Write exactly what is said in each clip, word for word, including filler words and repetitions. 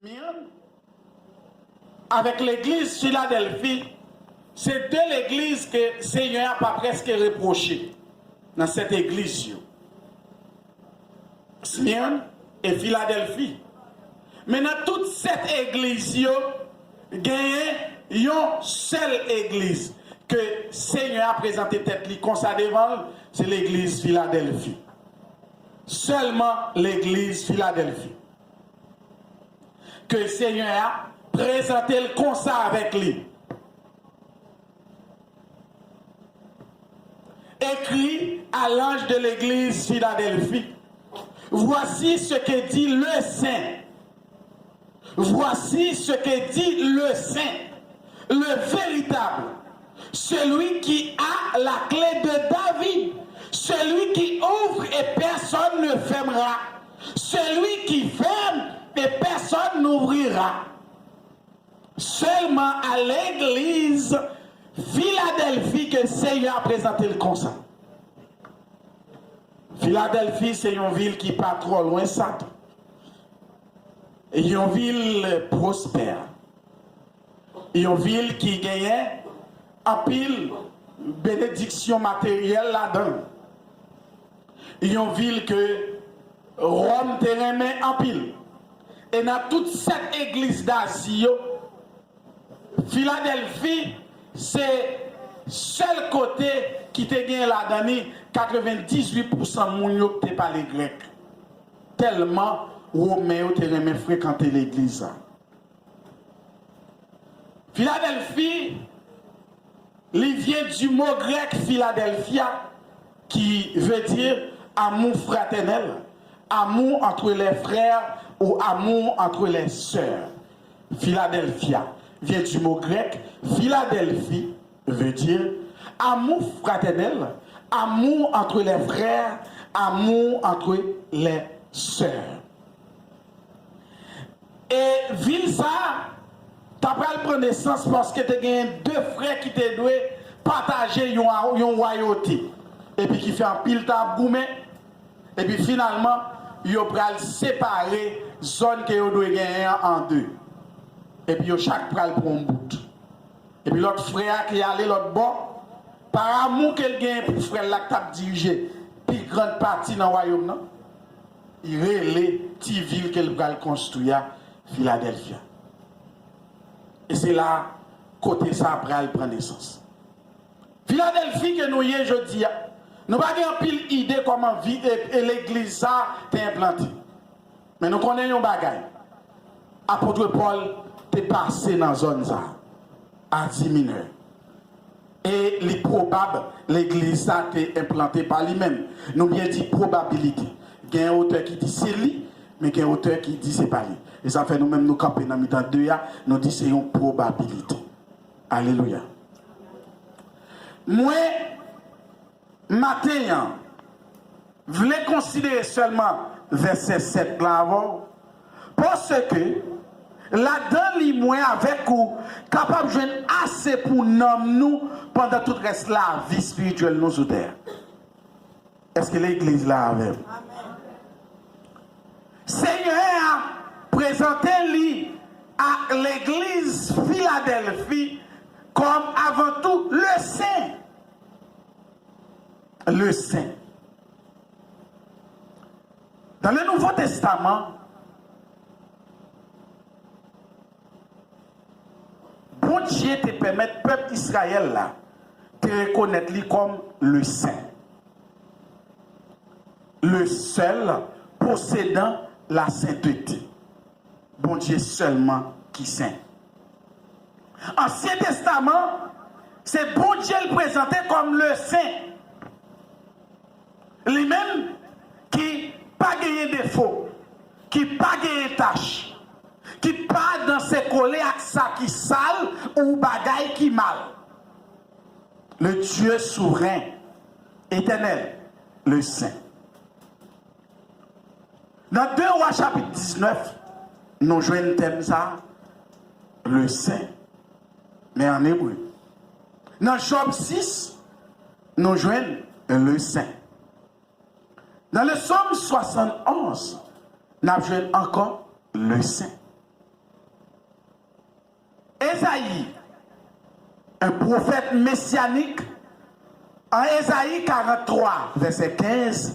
Smyrn avèk legliz Filadèlfi, se de legliz ke Senyè a pa prèske repwoche nan sèt egliz yo. Smyrn e Filadèlfi. Men nan tout sèt egliz yo, genyen yon sèl egliz ke Senyè a prezante tèt li konsa devan l, se legliz Filadèlfi. Sèlman legliz Filadèlfi. Ke Senyè a prezante l konsa avèk li. Écrit à l'ange de l'église Philadelphie. Voici ce que dit le Saint. Voici ce que dit le Saint, le véritable, celui qui a la clé de David, celui qui ouvre et personne ne fermera, celui qui ferme et personne n'ouvrira. Sèlman a legliz Filadèlfi ke Senyè a prezante l konsa. Filadèlfi se yon vil ki pa twò lwen Satan. Yon vil pwospè. Yon vil ki genyen anpil benediksyon materyèl ladan l. Yon vil ke Wòm te renmen anpil. E nan tout sèt egliz Dazi yo, Filadèlfi se sèl kote ki te gen ladan li katrevendizuit pousan moun yo ki te pale grèk. Tèlman Women yo te renmen frekante legliz sa. Filadèlfi, li vyen di mo grèk Philadelphia, ki vle di amour fraternel, amour entre les frères ou amour entre les sœurs. Philadelphia vient du mot grec Philadelphie, veut dire amour fraternel, amour entre les frères, amour entre les sœurs. E vil sa a ta pral pran nesans paske te genyen de frè ki te dwe pataje yon, yon wayote, epi ki fè anpil tan ap goumen, epi finalman, yo pral separe zòn ke yo dwe genyen an an de. Epi yo chak pral pran yon bout. Epi lòt frè a ki ale lòt bò, pa amou ke l genyen pou frè l la k t ap dirije pi grann pati nan wayòm nan, li rele ti vil ke l pral konstwi a Filadèlfya. E se la kote sa a pral pran nesans. Filadèlfi ke nou ye jodi a, nou pa gen anpil ide kòman vi, e, e legliz sa a te enplante. Men nou konnen yon bagay, apot Pòl te pase nan zòn sa a, Azi Minè. E li pwobab legliz sa te enplante pa li menm. Nou byen di pwobabilite. Gen otè ki di se li, men gen otè ki di se pa li. E sa fè nou menm nou kanpe nan mitan de a, nou di se yon pwobabilite. Alelouya. Mwen, maten an, vle konsidere sèlman vèsè sèt la avè w, paske ladan li mwen avèk ou kapab jwenn ase pou nanm nou pandan tout rès lavi espirityèl nou sou tè a. Èske legliz la avè m? Senyè a prezante li ak legliz Filadèlfi kòm avan tou le sen. Le sen. Dans le Nouveau Testament, Bondye te pèmèt pèp Izrayèl la te rekonèt li kòm le sen, le sèl posedan la sentete. Bondye sèlman ki sen. Ansyen Testaman, se Bondye l prezante kòm le sen. Li menm ki pa genyen defo, ki pa genyen tach, ki pa danse kole ak sa ki sal ou bagay ki mal. Le Dieu souvren, etènèl, le sen. Nan de Wa chapit diznèf, nou jwenn tèm sa, le sen, men an ebre. Nan Jòb sis, nou jwenn le sen. Nan le Sòm swasannonz, n ap jwenn ankò le sen. Ezayi, un prophète messianique, an Ezayi karant twa, vèsè kenz,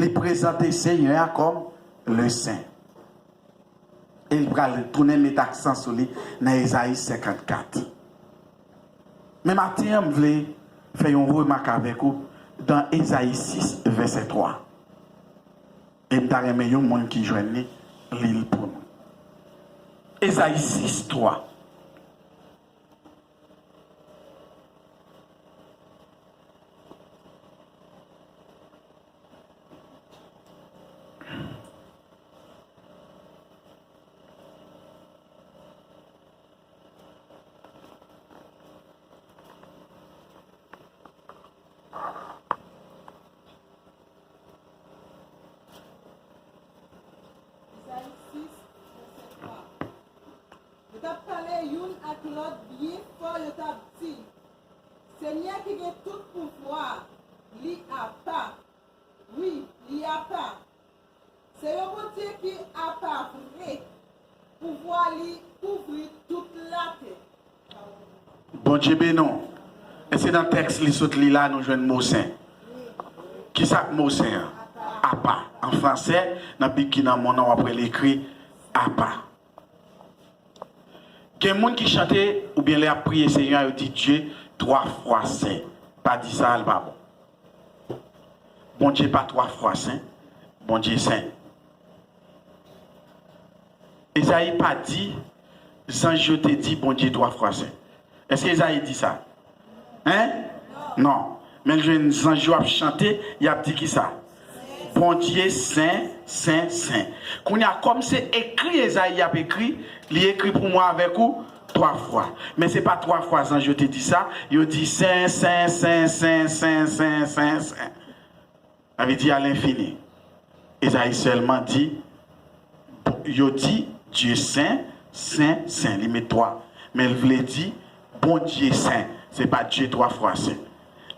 li prezante Senyè a kòm le Sen. E li pral tounen met aksan sou li nan Ezayi senkant kat. Men maten an, m vle fè yon remak avèk ou dan Ezayi sis, vèsè twa. E m ta renmen yon moun ki jwenn li, li l pou nou. Ezayi sis, twa. Ezayi sis, vèsè twa. Yo t ap pale youn ak lòt byen fò, yo t ap di, Senyè ki gen tout pouvwa, li apa. Wi, li apa. Se yon Bondye ki apa vre. Pouvwa li kouvri tout latè. Bondye beni w. Èske nan tèks li sot li la, nou jwenn mo sen? Kisa k mo sen an? Apa. An fransè, nan Bib ki nan men w nan, w ap wè l ekri apa. Gen moun ki chante, oubyen lè y ap priye Senyè a, yo di Dye twa fwa sen. Pa di sa, l pa bon. Bondye pa twa fwa sen. Bondye sen. Ezayi pa di, zanj yo te di Bondye twa fwa sen. Èske Ezayi di sa? Hein? Non. Men l jwenn zanj yo ap chante, y ap di kisa? Bondye sen, sen, sen. Kounye a, kòm se ekri Ezayi ap ekri, li ekri pou mwen avèk ou twa fwa. Men se pa twa fwa zanj yo te di sa, yo di sen, sen, sen. Sa vle di alenfini. Ezayi sèlman di, yo di, Dye sen, sen, sen. Li met twa. Men l vle di, Bondye sen. Se pa Dye twa fwa sen.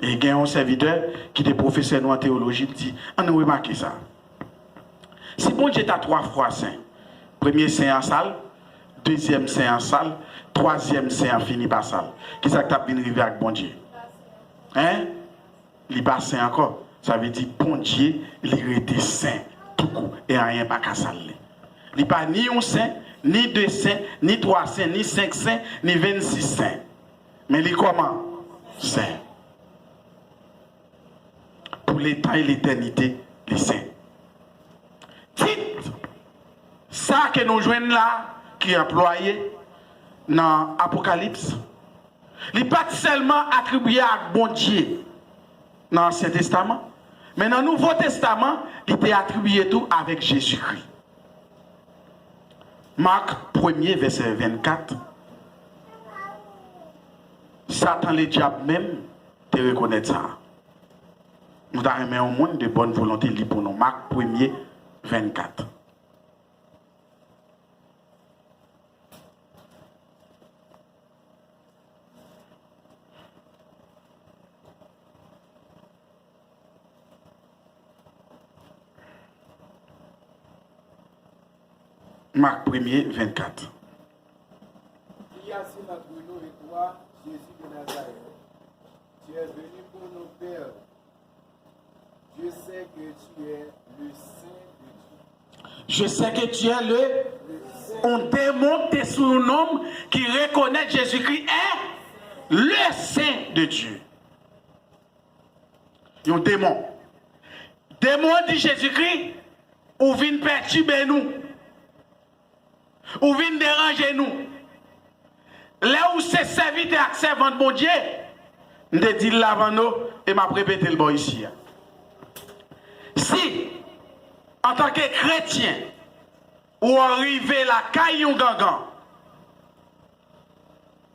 E gen yon sèvitè ki te pwofesè nou an teyoloji, l di, ann nou remake sa. Si Bondye ta twa fwa sen, premye sen an sa l, dezyèm sen an sa l, twazyèm sen an fini pa sa l, kisa k t ap vin rive ak Bondye? Hein? Li pa sen ankò. Sa vle di Bondye, li rete sen toukou. E anyen pa ka sal li. Li pa ni yon sen, ni de sen, ni twa sen, ni senk sen, ni vennsis sen. Men li kòman? Sen. Pou letan e letènite, li sen. Tit sa ke nou jwenn la, ki anplwaye nan Apokalips, li pa t sèlman atribye ak Bondye nan Ansyen Testaman, men nan Nouvo Testaman, li te atribye tou avèk Jezikri. Mak premye, vèsè vennkat, Satan ledyab menm te rekonèt sa. Nou ta renmen yon moun de bòn volonte li pou nou. Mak premye, vennkat. Mak premye, vennkat. Qui y a-t-il entre nous et toi, Jésus de Nazareth? Tu es venu pour nous perdre. Je sais que tu es le Saint de Dieu. Je sais que tu es le, yon demon te sou yon nonm ki rekonèt Jezikri est le Saint de Dieu. Yon demon. Demon an di Jezikri, ou vin pètibe nou. Ou vin deranje nou. Lè ou se sèvitè ak sèvant Bondye, m te di l la, Vanno, e m ap repete l bò isi a. Si, antanke kretyen, ou rive lakay yon gangan,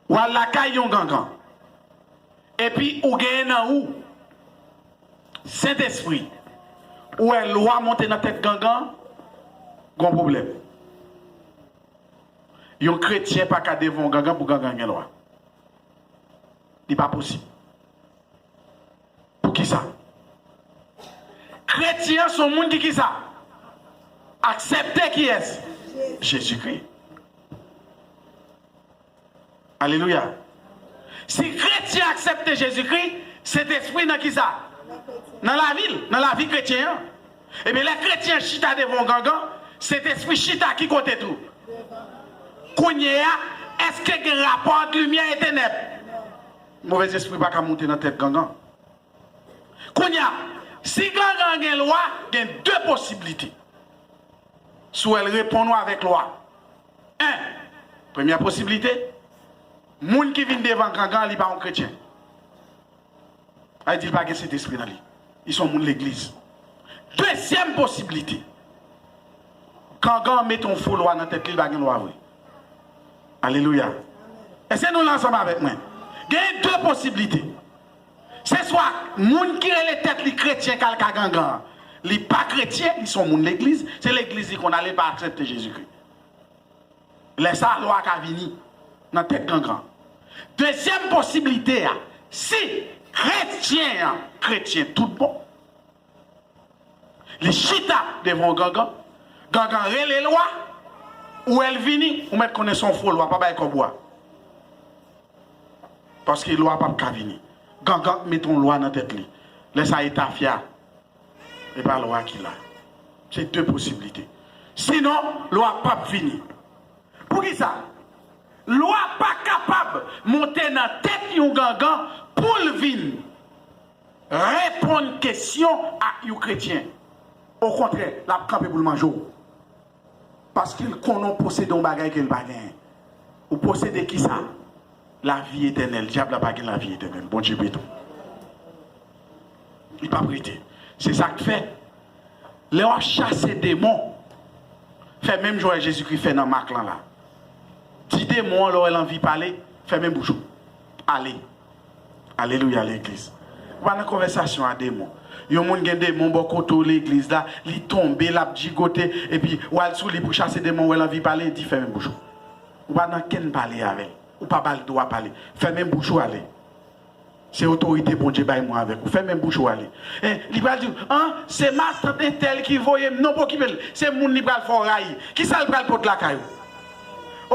ou al lakay yon gangan, epi ou genyen nan ou Sentespri, ou wè lwa monte nan tèt gangan, gon pwoblèm. Yon kretyen pa ka devan yon gangan pou gangan gen lwa. Li pa posib. Poukisa? Kretyen an se yon moun ki kisa? Aksepte kiyès? Jezikri. Alelouya. Si kretyen aksepte Jezikri, Sentespri nan kisa? Nan lavi l, nan lavi kretyen an. Ebyen, lè kretyen an chita devan yon gangan, Sentespri chita ki kote tou? Kounye a, èske gen rapò ant limyè e tenèb? Movèzespri pa ka monte nan tèt gangan. Kounye a, si gangan gen lwa, gen de posiblite. Si w wè l reponn ou avèk lwa. En, premyè posiblite, moun ki vin devan gangan, li pa yon kretyen. Sa vle di li pa gen Sentespri nan li. Li se yon moun legliz. Dezyèm posiblite, gangan mete yon fo lwa nan tèt li, li pa gen lwa vre. Alelouya. Èske nou la ansanm avèk mwen? Gen de posiblite. Se swa moun ki rele tèt li kretyen k al ka gangan an, li pa kretyen, li se yon moun legliz, se legliz li konn ale, li pa aksepte Jezikri. Lè sa a, lwa a ka vini nan tèt gangan. Dezyèm posiblite a, si kretyen an kretyen tout bon, li chita devan yon gangan, gangan rele lwa, ou wè l vini, ou mèt konnen se yon fo lwa, pa bay kòb ou a. Paske lwa p ap ka vini. Gangan mete yon lwa nan tèt li. Lè sa e tafya. E pa lwa ki la. Se de posiblite. Sinon, lwa p ap vini. Poukisa? Lwa pa kapab monte nan tèt yon gangan pou l vin reponn kesyon a yon kretyen. Okontrè, l ap kanpe pou l manje w. Paske l konnen w posede yon bagay ke l pa genyen. Ou posede kisa? Lavi etènèl. Dyab la pa gen lavi etènèl. Bondye beni w. Li p ap rete. Se sa k fè, lè w ap chase demon, fè menm jan w wè Jezikri fè nan Mak lan la. Di demon an, lè w wè l anvi pale, fèmen bouch ou. Ale. Alelouya, legliz. Ou pa nan konvèsasyon a demon. Yon moun gen demon bò kote w legliz la, li tonbe, l ap jigote, epi w al sou li pou chase demon, w wè l anvi pale, di fèmen bouch ou. Ou pa nan kenn pale avè l. Ou pa ba l dwa pale. Fèmen bouch ou ale. Se otorite Bondye bay mwen avèk ou. Fèmen bouch ou ale. E, li pral di w, an, se matant entèl ki voye m. Non, pa okipe l. Se moun li pral fè w rayi. Kisa l pral pot lakay ou?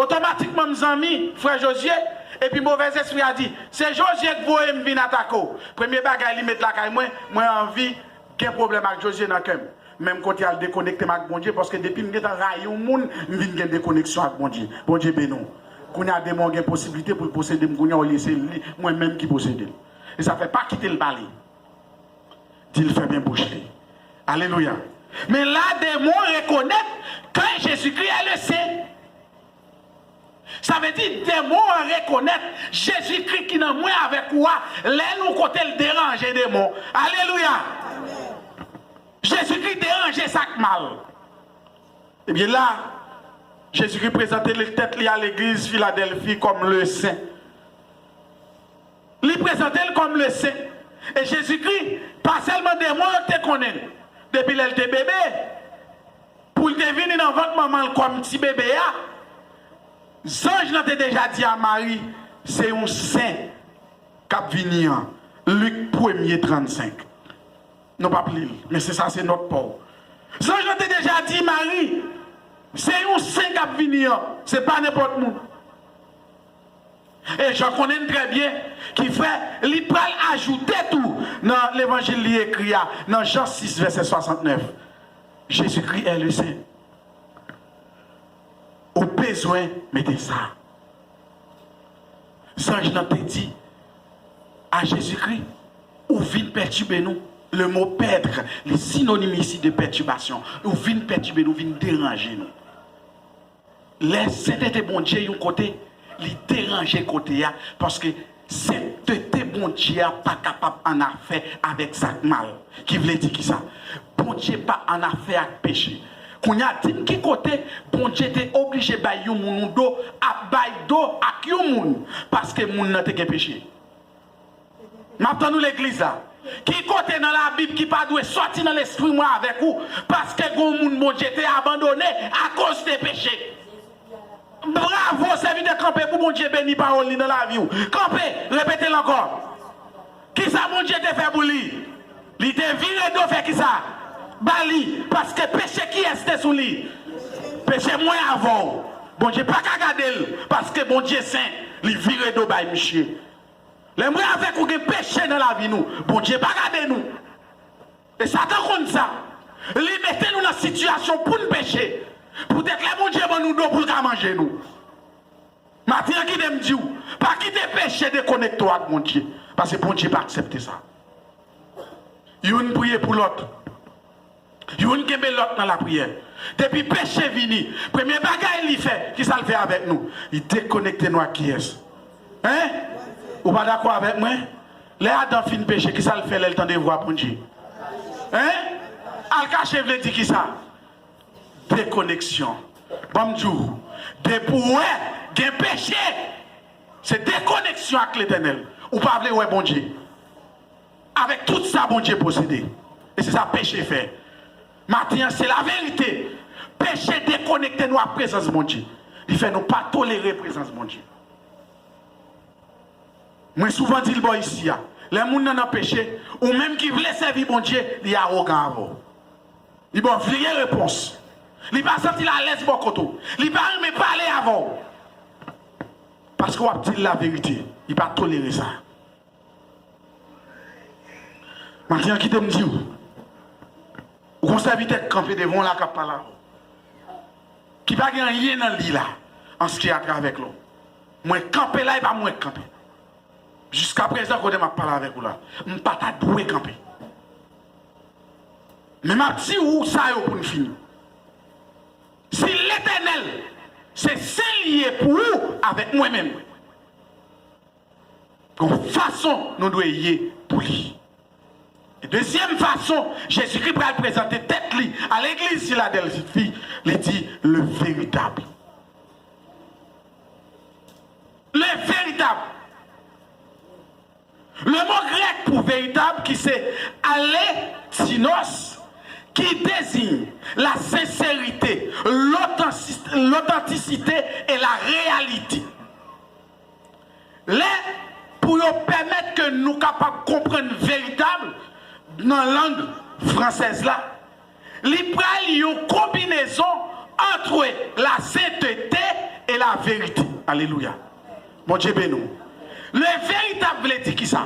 Otomatikman, m zanmi, frè Jozye, epi movèzespri a di, se Jozye k voye m vin atake w. Premye bagay li met lakay mwen, mwen anvi gen pwoblèm ak Jozye nan kè m. Menm kote al dekonekte m ak Bondye, paske depi m gentan rayi yon moun, m vin gen dekoneksyon ak Bondye. Bondye beni w. Kounye a demon an gen posiblite pou l posede m kounye a, olye se li, mwen menm ki posede l. E sa fè pa kite l pale. Di l fèmen bouch li. Alelouya. Men la, demon rekonèt ke Jezikri est le Saint. Sa vle di, demon an rekonèt Jezikri ki nan mwen avèk ou a, lè nou kote l deranje demon. Alelouya! Jezikri deranje sa k mal. Ebyen la, Jezikri prezante li, tèt li a legliz Filadèlfi kòm le Sen. Li prezante l kòm le Sen. E Jezikri, pa sèlman demon yo te konnen l, depi lè l te bebe, pou l te vini nan vant manman l kòm ti bebe a, zanj lan te deja di a Mari, se yon sen k ap vini an. Lik premye trannsenk. Nou p ap li l, men se sa, se nòt pa w. Zanj lan te deja di Mari, se yon sen k ap vini an, se pa nenpòt moun. E Jan konnen n trè byen, ki fè li pral ajoute tou nan levanjil li ekri a, nan Jan sis, vèsè swasantnèf. Jezikri est le Sen. Ou bezwen mete sa. Zanj lan te di a Jezikri, ou vin pètibe nou. Le mo pètre, li sinonim isi de pètibasyon. Ou vin pètibe nou, ou vin deranje nou. Lè sentete Bondye yon kote, li deranje kote a, paske sentete Bondye a pa kapab annafè avèk sa k mal. Ki vle di kisa? Bondye pa annafè ak peche. Kounye a, di m ki kote Bondye te oblije bay yon moun yon do, ap bay do ak yon moun, paske moun nan te gen peche. M ap tann ou legliz la. Ki kote nan Labib ki pa dwe sòti nan lespri mwen avèk ou, paske gen yon moun Bondye te abandone akoz de peche? Bravo, sèvitè, kanpe pou Bondye beni pawòl li nan lavi w. Kanpe, repete l ankò. Kisa Bondye te fè pou li? Li te vire do fè kisa? Ba li, paske peche kiyès te sou li? Peche mwen avè w. Bondye pa ka gade l, paske Bondye sen. Li vire do bay misye. Lè mwen avèk ou gen peche nan lavi nou, Bondye pa gade nou. E Satan konn sa. Li mete nou nan sitiyasyon pou n peche. Poutèt lè Bondye ban nou do pou l ka manje nou. Maten an, kite m di w, pa kite peche dekonekte w ak Bondye. Paske Bondye pa aksepte sa. Youn priye pou lòt. Youn kenbe lòt nan lapriyè. Depi peche vini, premye bagay li fè, kisa l fè avèk nou? Li dekonekte nou ak kiyès? Hein? Ou pa dakò avèk mwen? Lè Adan fin peche, kisa l fè lè l tande vwa Bondye? Hein? Al kache vle di kisa? Dekoneksyon. Ban m di w, depi w wè gen peche, se dekoneksyon ak Letènèl. Ou pa vle wè Bondye. Avèk tout sa Bondye posede. E se sa peche fè. Maten an, se laverite. Peche dekonekte nou ak prezans Bondye. Li fè nou pa tolere prezans Bondye. Mwen souvan di l bò isi a. Lè moun nan nan peche, ou menm ki vle sèvi Bondye, li awogan avè w. Li ba w vye repons. Li pa santi l alèz bò kote w. Li pa renmen pale avè w. Paske w ap di l laverite. Li pa tolere sa. Maten an, kite m di w. Ou gon sèvitè k kanpe devan w la k ap pale avè w. Ki pa gen anyen nan li la, an ce qui a travers l. Mwen kanpe la, e pa mwen k kanpe. Jiskaprezan, kote m ap pale avèk ou la, m pa ta dwe kanpe. Men m ap di ou sa yo pou n fini. Si Letènèl se sen li ye pou ou avèk mwen menm, gon fason nou dwe ye pou li. E dezyèm fason, Jezikri pral prezante tèt li a legliz Filadèlfi, li di, le véritable. Le véritable. Le mot grec pour véritable, ki se aletinos, ki désigne la sincérité, l'authentic-, l'authenticité et la réalité. Lè pou yo pèmèt ke nou kapab konprann veritab nan lang fransèz la, li pral yon konbinezon entre la sainteté et la vérité. Alelouya. Bondye beni w. Le veritab vle di kisa?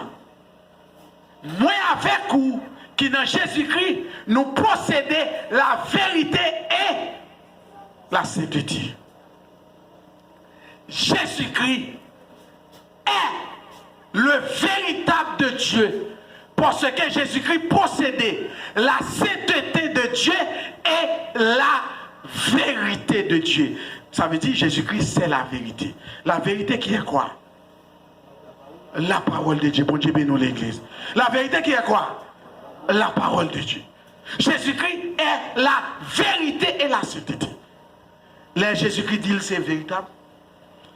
Mwen avèk ou ki nan Jezikri, nou posede la verite e la sentete. Jezikri est le véritable de Dieu. Parce que Jésus-Christ possédait la sainteté de Dieu et la vérité de Dieu. Ça veut dire Jésus-Christ, c'est la vérité. La vérité qui est quoi? La parole de Dieu. Bondye beni w, legliz. La vérité qui est quoi? La parole de Dieu. Jésus-Christ est la vérité et la sainteté. Lè Jezikri di l se veritab,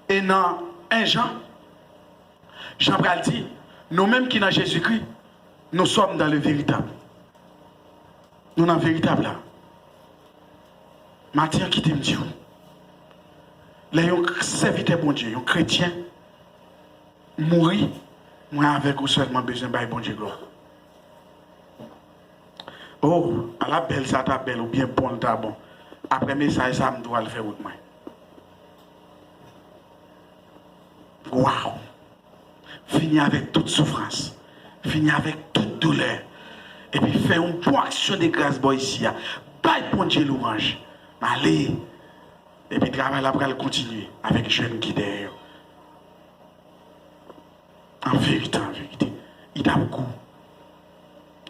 e nan en Jan, Jan pral di, nou menm ki nan Jezikri, nous sommes dans le véritable. Nou nan veritab la. Maten an, kite m di w, lè yon sèvitè Bondye, yon kretyen, mouri, mwen avèk ou sèlman bezwen bay Bondye glwa. Oh, ala bèl sa ta bèl, oubyen bon l ta bon. Apre mesaj sa, m tou al fè wout mwen. Waw! Fini avèk tout soufrans. Fini avèk tout doulè. Epi fè yon bon aksyon de gras bò isi a. Bay Bondye lwanj. M ale. Epi travay la pral kontinye avèk jèn ki dèyè yo. An verite, an verite, li t ap gou.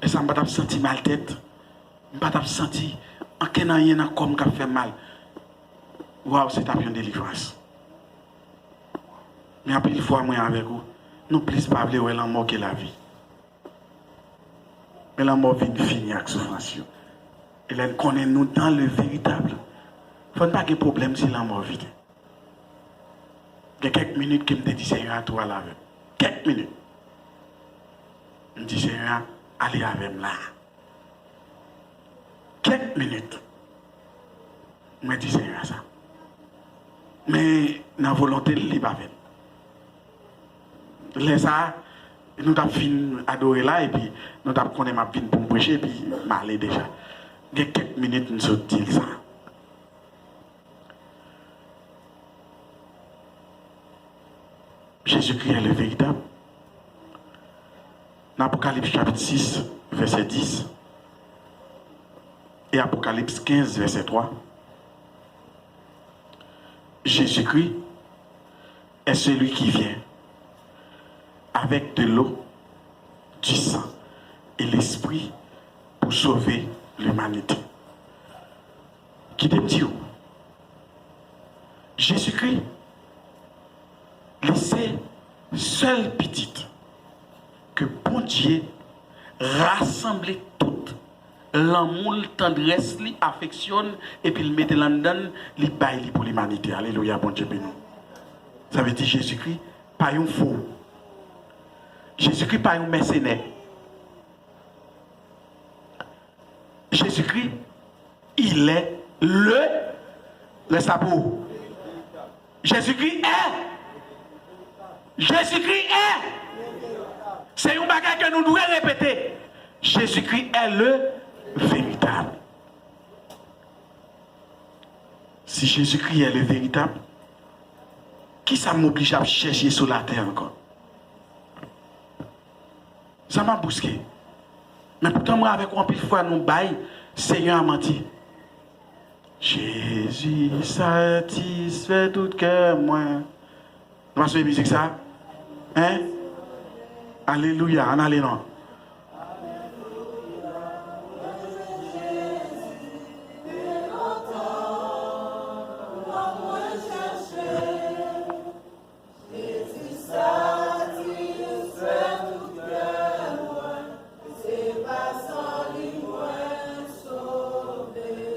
E sa, m pa t ap santi mal tèt. M pa t ap santi ankenn anyen nan kò m k ap fè m mal. Waw, se t ap yon delivrans. Men anpil fwa, mwen avèk ou, nou plis pa vle wè lanmò ke lavi. Men lanmò vin fini ak soufrans yo. E lè n konnen nou dans le véritable, fò n pa gen pwoblèm si lanmò vini. Gen kèk minit ke m te di Senyè a tou al avè m. Kèk minit. M di Senyè a, ale avè m la. Kèk minit. Mwen di Senyè a sa. Men nan volonte l, li pa fèt. Lè sa a, nou t ap fin adore la, epi nou t ap konnen m ap vin pou m preche, epi m ale deja. Gen kèk minit m sot di l sa. Jésus-Christ est le véritable. Dans Apocalypse chapitre six, verset dix, et Apocalypse quinze, verset trois, Jésus-Christ est celui qui vient avec de l'eau, du sang et l'esprit pour sauver l'humanité. Kite m di w, Jezikri, li se sèl pitit ke Bondye rasanble tout lanmou l, tandrès li, afeksyon l, epi l mete l anndan l, li bay li pou limanite. Alelouya, Bondye beni w. Sa vle di Jezikri pa yon fou. Jezikri pa yon mèsenè. Jezikri, il est le, rès la pou ou. Jezikri est. Jezikri est. Se yon bagay ke nou dwe repete. Jezikri est le véritable. Si Jezikri est le véritable, kisa m oblije ap chèche sou latè ankò? Sa m ap bouske. Men poutan mwen avèk ou anpil fwa nou bay Senyè a manti. Jezi satisfè tout kè mwen. Nou pa sonje mizik sa? Hein? Alelouya, ann ale non.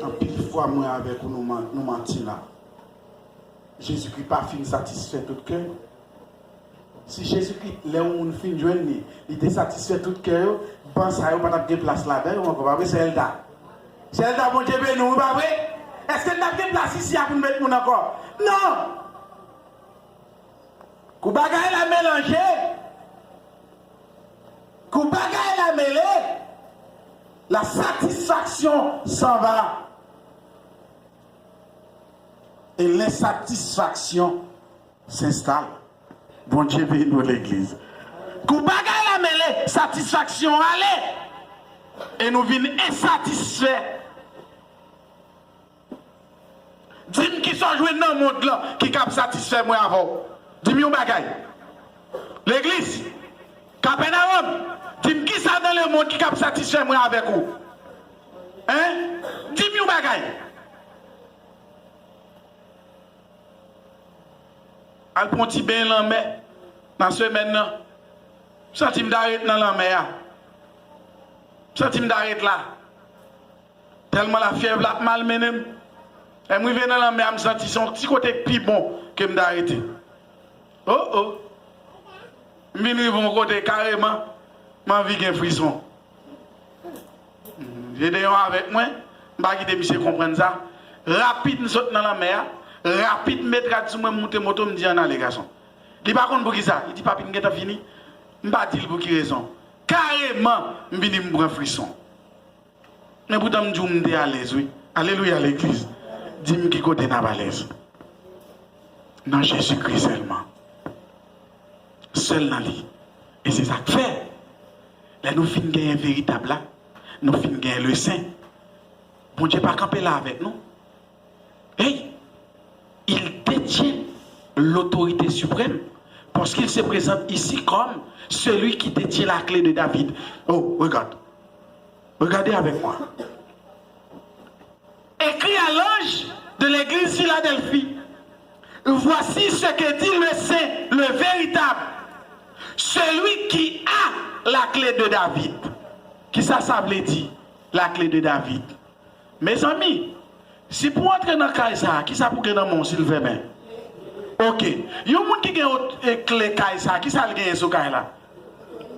Anpil fwa mwen avèk ou nou man-, nou manti la. Jezikri pa fin satisfè tout kè. Si Jezikri, lè yon moun fin jwenn li, li te satisfè tout kè yo, ban sa yo pa t ap gen plas ladan yo ankò, pa vre, Sè Elda? Sè Elda, Bondye beni w, wi, pa vre? Èske n t ap gen plas isi a pou n met moun ankò? Non! Kou bagay la melanje, kou bagay la mele, la satisfaction s'en va. Et l'insatisfaction s'installe. Bondye beni w, legliz. Kou bagay la mele, satisfaksyon ale. E nou vin ensatisfè. Di m kisa w jwenn nan mond lan ki kab satisfè mwen avè w. Di m yon bagay. Legliz, Kapènawòm, di m kisa nan lemonn ki kab satisfè mwen avèk ou. Hein? Di m yon bagay. Al pran yon ti beny lanmè nan semèn nan. M santi m ta ret nan lanmè a. M santi m ta ret la. Tèlman lafyèv la ap malmennen m. Lè m rive nan lanmè a, m santi se yon ti kote k pi bon ke m ta rete. O, o! M vin rive yon kote kareman, m anvi gen frison. Jedeyon avèk mwen, m pa kite misye konprann sa. Rapid m sot nan lanmè a, rapid m met rad sou mwen, m moute moto, m di ann ale gason. Li pa konn poukisa, li di papi m gentan fini. M pa di l pou ki rezon. Kareman, m vini m pran frison. Men poutan m di w m te alèz wi. Alelouya legliz. Di m ki kote n ap alèz. Nan Jezikri sèlman. Sèl nan li. E se sa k fè, lè nou fin genyen veritab la, nou fin genyen le sen, Bondye pa kanpe la avèk nou. Hey, il détient l'autorité suprême parce qu'il se présente ici comme celui qui détient la clé de David. Oh, regarde. Regardez avec moi. Écris à l'ange de l'église Philadelphie, voici ce que dit le saint, le véritable, celui qui a la clé de David. Kisa sa vle di, la clé de David? Mezanmi, si pou w antre nan kay sa a, kisa pou gen nan men w si l fèmen? Oke. Yon moun ki gen ot-, e, kle kay sa a, kisa l genyen sou kay la?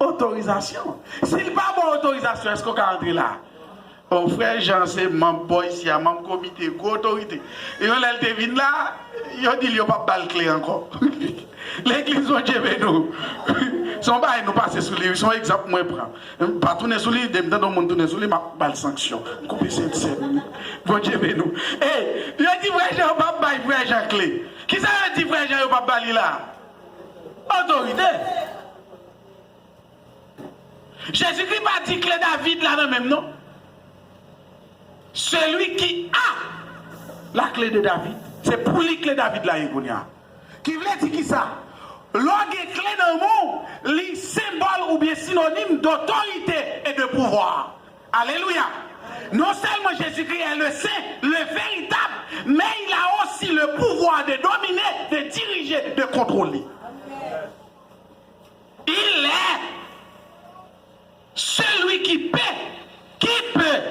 Otorizasyon. Si l pa ba w otorizasyon, èske w ka antre la? O, frè Jan se manm bò isi a, manm komite, gwo otorite. E yon lè l te vin la, yo di l yo p ap ba l kle ankò. Legliz Bondye beni w. Se yon bagay nou pase sou li, se yon egzanp mwen pran. M pa tounen sou li, depi m tande yon moun tounen sou li, m ap ba l sanksyon. M koupe sèn sèn li. Bondye beni w. Ey, yo di frè Jan yo p ap bay frè Jan kle. Kisa yo di frè Jan yo p ap ba li la? Otorite. Jezikri pa di kle David la nan men m non. Celui qui a la clé de David. Se pou li kle David la ye kounye a. Ki vle di kisa? Lè w gen kle nan men w, li senbòl oubyen sinonim dotorite e de pouvwa. Alelouya! Non seulement Jésus-Christ est le saint, le véritable, mais il a aussi le pouvoir de dominer, de diriger, de contrôler. Il est celui qui peut, qui peut,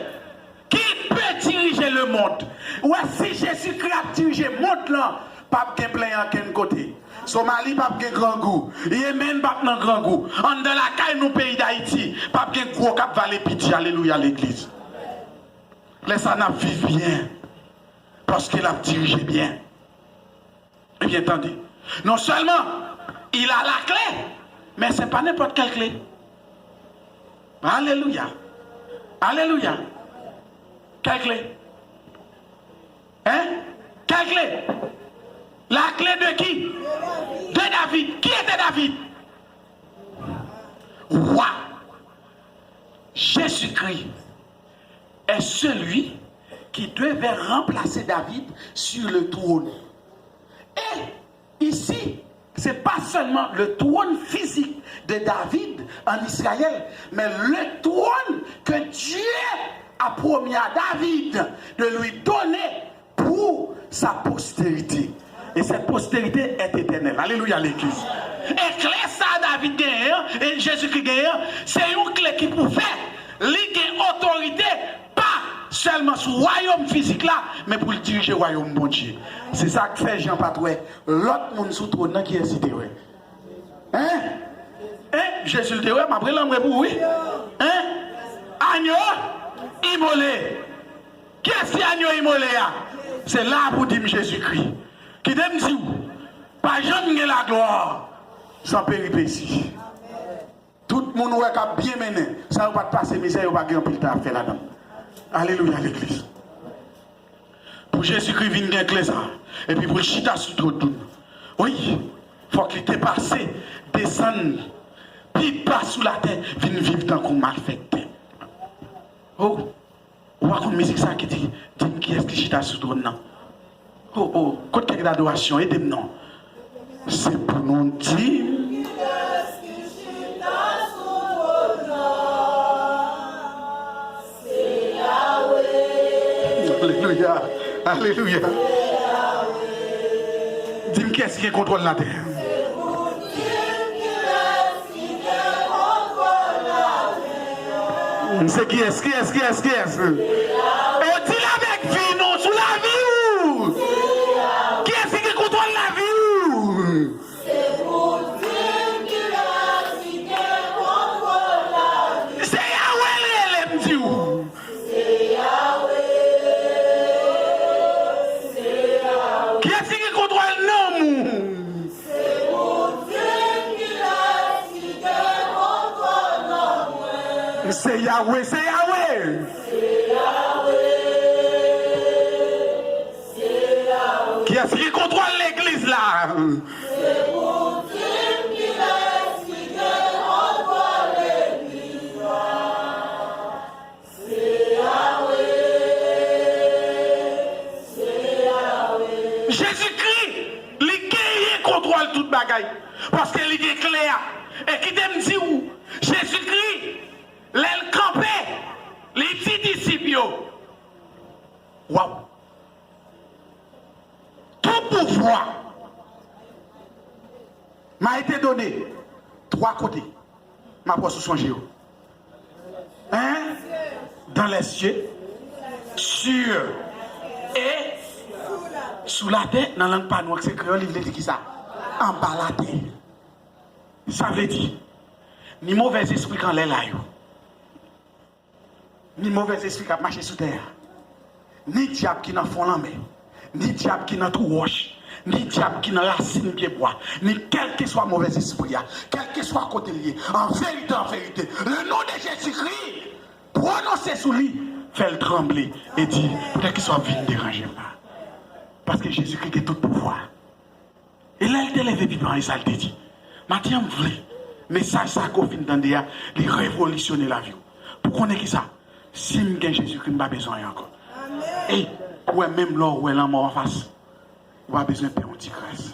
qui peut diriger le monde. Ou wè, si Jezikri ap dirije mond lan, p ap gen plenyen ankenn kote. Somali p ap gen grangou. Yemen p ap nan grangou. Anndan lakay nou, peyi Dayiti, p ap gen gwo k ap vale piti. Alelouya, legliz. Lè sa a, n ap viv byen. Paske l ap dirije byen. Ebyen, tande. Non sèlman il a la clé, men se pa nenpòt kèl kle. Alelouya. Alelouya. Kèl kle? Hein? Kèl kle? La clé de qui? De David. Qui était David? Roi. Jésus-Christ est celui qui devait remplacer David sur le trône. Et ici, c'est pas seulement le trône physique de David en Israël, mais le trône que Dieu a promis à David de lui donner pour sa postérité. Et cette postérité est éternelle. Alelouya, legliz. E kle sa a David genyen an, e Jezikri genyen an, se yon kle ki pou fè li gen otorite pa sèlman sou wayòm fizik la, men pou l dirije wayòm Bondye. Se sa k fè Jan pa t wè lòt moun sou twòn nan. Kiyès li te wè? Hein? Hein? Jezi l te wè, m ap rele anmwe pou ou, wi. Hein? Anyo imole. Kiyès ki anyo imole a? Se la pou di m Jezikri. Kite m di w, pa janm gen laglwa san peripesi. Tout moun ou wè k ap byen mennen, sa yo pa t pase mizè, yo pa gen anpil tan ap fè ladan l. Alelouya, legliz. Pou Jezikri vin gen kle sa, epi pou l chita sou twòn nou, wi, fòk li te pase, desann pi ba sou latè, vin viv tankou malfektè. Oh, ou pa konn mizik sa ki di, di m kiyès ki chita sou twòn nan? Oh, oh, kot kèk dadorasyon? Ede m non. Se pou nou di. Alelouya. Alelouya. Di m kiyès ki gen kontwòl latè. Se kiyès, kiyès, kiyès, kiyès? E w di l avèk vi nou, sou lavi w. Kiyès ki gen kontwòl lavi w? Se Yawe l rele, m di w. Kiyès ki gen kontwòl nanm ou? Se Yawe, se Yawe. Kiyès ki gen kontwòl legliz la? Jezikri, li genyen kontwòl tout bagay. Paske li gen kle a. E kite m di w, Jezikri, lè l kanpe, li di disip yo, waw! Tout pouvwa m'a été donné. Twa kote. M ap wè si w sonje yo. Hein? Dans les cieux, sur, et sou latè, nan lang pa nou an, se kreyòl, li vle di kisa? Anba latè. Sa vle di, ni movèzespri k anlè la yo, ni movèzespri k ap mache sou tè a, ni dyab ki nan fon lanmè, ni dyab ki nan twou wòch, ni dyab ki nan rasin pyebwa, ni kèlkeswa movèzespri a, kèlkeswa kote l ye, an verite, an verite, le non de Jezikri, pwononse sou li, fè l tranble, e di, poutèt kisa w ap vin deranje m la? Paske Jezikri gen tout pouvwa. E lè l te leve piman, e sa l te di? Maten an, m vle mesaj sa ke w fin tande a, li revolisyone lavi w. Pou konnen kisa, si m gen Jezikri, m pa bezwen anyen ankò. E ou wè, menm lè w wè lanmò anfas, ou pa bezwen pè yon ti kras.